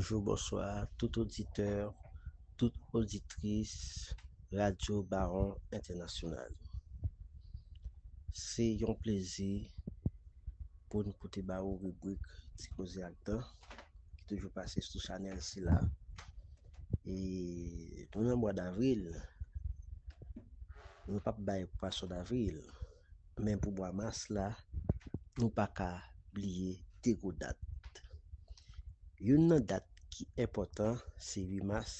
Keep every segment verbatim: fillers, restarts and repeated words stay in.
Bonjou, bonswa, tout oditè, tout oditris Radyo Bawon Entènasyonal. Se yon plezi pou n pote ba ou ribrik Ti Koze ak Dan, ki toujou pase sou chanèl sila. E nou nan mwa davril, nou p ap bay pwason davril, men pou mwa mas la, nou pa ka bliye de gwo dat. Youn nan dat ki enpòtan se uit mas,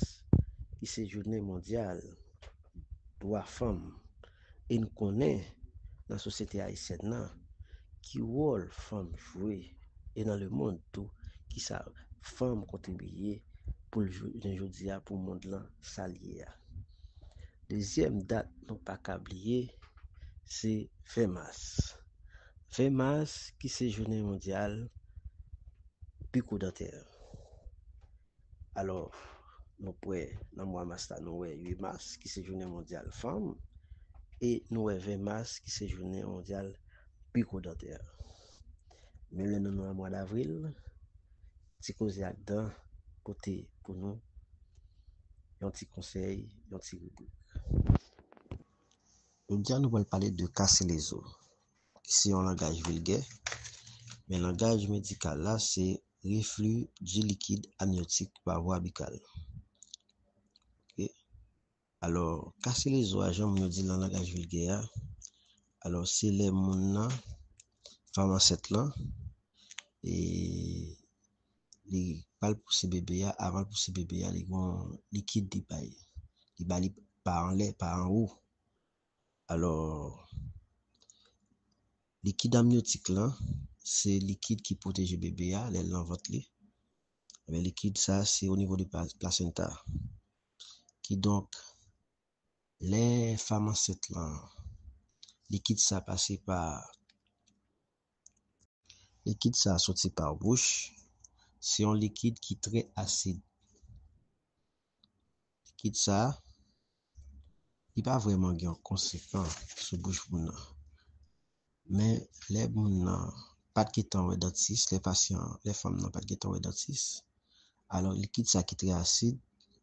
ki se jounen mondyal dwa fanm. E n konnen nan sosyete ayisyèn nan, ki wòl fanm jwe, e nan lemonn tou, kisa fanm kontribiye pou l jou-, jounen jodi a, pou mond lan sa l ye a. Dezyèm dat nou pa ka bliye, se ven mas. Ven mas, ki se jounen mondyal biko dantè. Alò, nou p wè nan mwa mas la, nou wè uit mas, ki se jounen mondyal fanm, e nou wè ven mas, ki se jounen mondyal biko dantè. Men lè nou nan mwa davril, Ti Koze ak Dan pote pou nou yon ti konsèy, yon ti ribrik. Jodi a, nou pral pale de kase lezo, ki se yon langaj vilgè, men langaj medikal la se reflux du liquide amniotique par voie buccale. Ok. Alò, kase lezo a, jan moun yo di l nan langaj vilgè a, alò, se lè moun nan, fanm ansent lan, e li pral pouse bebe a, avan l pouse bebe a, li gon likid li bay. Li ba li pa anlè, pa anwo. Alò, likid amnyotik lan, se likid ki pwoteje bebe a lè l nan vant li. Men likid sa, se o nivo de pla-, plasenta. Kidonk, lè fanm ansent lan, likid sa pase pa Likid sa a soti pa bouch. Se yon likid ki trè asid. Likid sa a, li pa vrèman gen yon konsekans sou bouch moun nan. Men lè moun nan pa t gentan wè dantis, lè pasyan, lè fanm nan pa t gentan wè dantis, alò likid sa ki trè asid,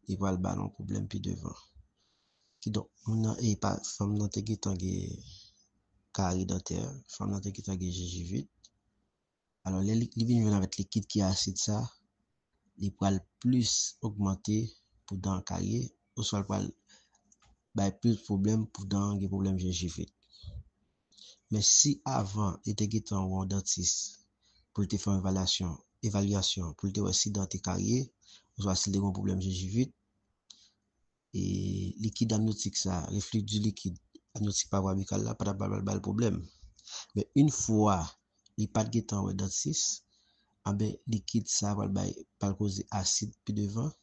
li pral ba l yon pwoblèm pi devan. Kidonk, moun nan, e pa, fanm nan te gentan gen kari dantè, fanm nan te gentan gen jenjivit. Alò, lè li, li vin jwenn avèk likid ki asid sa, li pral plis ogmante pou dan an karye, oswa l pral bay plis pwoblèm pou dan an gen pwoblèm jenjivit. Men si avan, li te gentan wè yon dantis pou l te fè yon evalyasyon, evalyasyon, pou l te wè si dan an te karye, oswa si l te gen yon pwoblèm jenjivit, e likid amnyotik sa, reflux du liquide amniotique par voie buccale la, pa t ap ba l, ba l pwoblèm. Men yon fwa li pa t gentan wè dantis, anben likid sa pral bay, pral koze asid pi devan,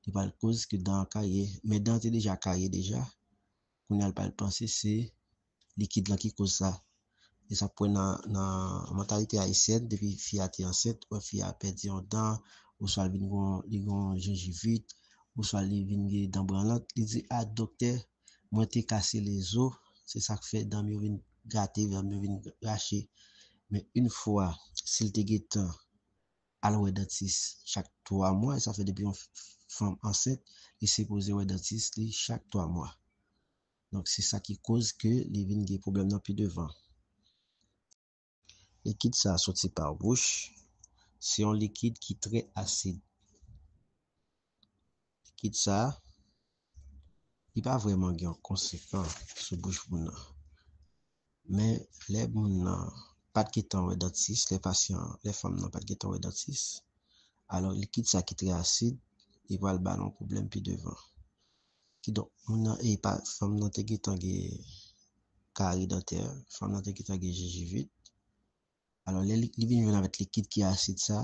li pral koz ke dan an karye. Men dan an te deja karye deja, kounye a l pral panse se likid lan ki koz sa. E sa pou wè nan, nan mantalite ayisyèn, depi fi a te ansent, wè fi a pèdi yon dan, oswa l vin gon, li gon jenjivit, oswa li vin gen dan branlant, li di, "A, doktè, mwen te kase lezo, se sa k fè dan m yo vin gate, dan m yo vin rache." Men yon fwa, si l te gentan al wè dantis chak twa mwa, e sa fè depi yon f-, fanm ansent, li sipoze wè dantis li chak twa mwa. Donk, se sa ki koz ke li vin gen pwoblèm nan pi devan. Likid sa a soti pa bouch. Se yon likid ki trè asid. Likid sa a, li pa vrèman gen yon konsekans sou bouch moun nan. Men lè moun nan pa t gentan wè dantis, lè pasyan, lè fanm nan pa t gentan wè dantis, alò likid sa ki trè asid, li pral ba l yon pwoblèm pi devan. Kidonk, moun nan, e pa, fanm nan te gentan gen kari dantè, fanm nan te gentan gen jenjivit. Alò, lè li, li vin jwenn avèk likid ki asid sa,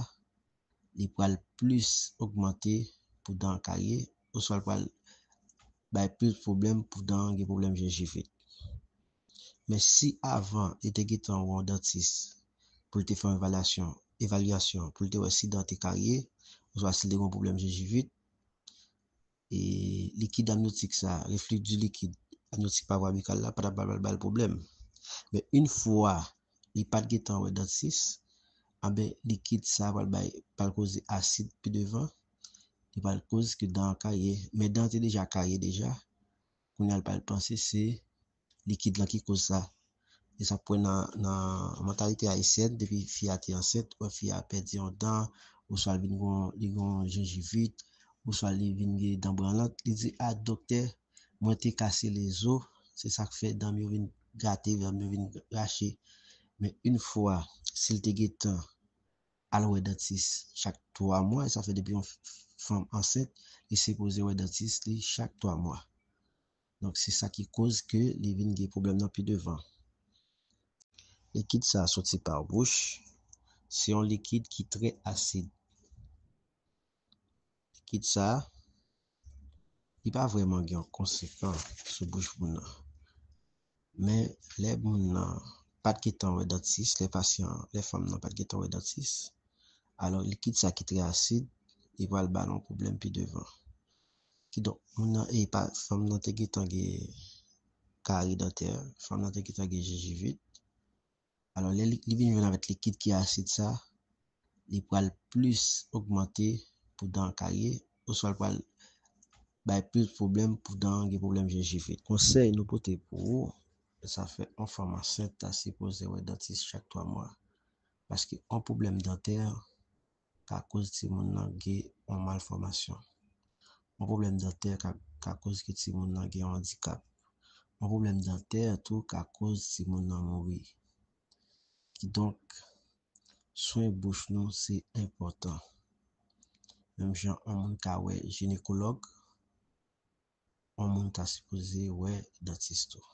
li pral plis ogmante pou dan an karye, oswa l pral bay plis pwoblèm pou dan an gen pwoblèm jenjivit. Men si avan, li te gentan wè yon dantis pou l te fè yon evalyasyon, evalyasyon, pou l te wè si dan an te karye, oswa si l te gen yon pwoblèm jenjivit, e likid amnyotik sa, reflux du liquide amniotique par voie buccale la, pa t ap ba l, ba l pwoblèm. Men yon fwa li pa t gentan wè dantis, anben likid sa pral bay, pral koze asid pi devan, Li pral koz ke dan an karye. Men dan an te deja karye deja. Kounye a l pral panse se likid lan ki koz sa. E sa pou wè nan, nan mantalite ayisyèn, depi fi a te ansent, wè fi a pèdi yon dan, oswa li vin gon, li gon jenjivit, oswa li vin gen dan branlant, li di, a, doktè, mwen te kase lezo, se sa k fè dan m yo vin gate, dan m yo vin rache. Men yon fwa, si l te gentan al wè dantis chak twa mwa, e sa fè depi yon fanm ansent, li sipoze wè dantis li chak twa mwa. Donk, se sa ki koz ke li vin gen pwoblèm nan pi devan. Likid sa a soti pa bouch. Se yon likid ki trè asid. Likid sa a, li pa vrèman gen yon konsekans sou bouch moun nan. Men lè moun nan pa t gentan wè dantis, lè pasyan, lè fanm nan pa t gentan wè dantis, alò likid sa ki trè asid, li pral ba l yon pwoblèm pi devan. Kidonk, moun nan, e pa, fanm nan te gentan gen kari dantè, fanm nan te gentan gen jenjivit. Alò, lè li, li vin jwenn avèk likid ki asid sa, li pral plis ogmante pou dan an karye, oswa l pral bay plis pwoblèm pou dan an gen pwoblèm jenjivit. Konsèy nou pote pou ou, sa fè yon fanm ansent ta sipoze wè dantis chak twa mwa. Paske yon pwoblèm dantè ka koz timoun nan gen yon malfòmasyon. Yon pwoblèm dantè ka, ka koz ke timoun nan gen yon andikap. Yon pwoblèm dantè tou ka koz timoun nan mouri. Kidonk, swen bouch nou se enpòtan. Menm jan yon moun ka wè jinekològ, yon moun ta sipoze wè dantis tou.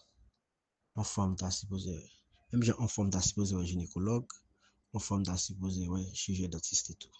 Yon fanm ta sipoze, menm jan yon fanm ta sipoze wè jinekològ, yon fanm ta sipoze wè chirijyen dantis li tou.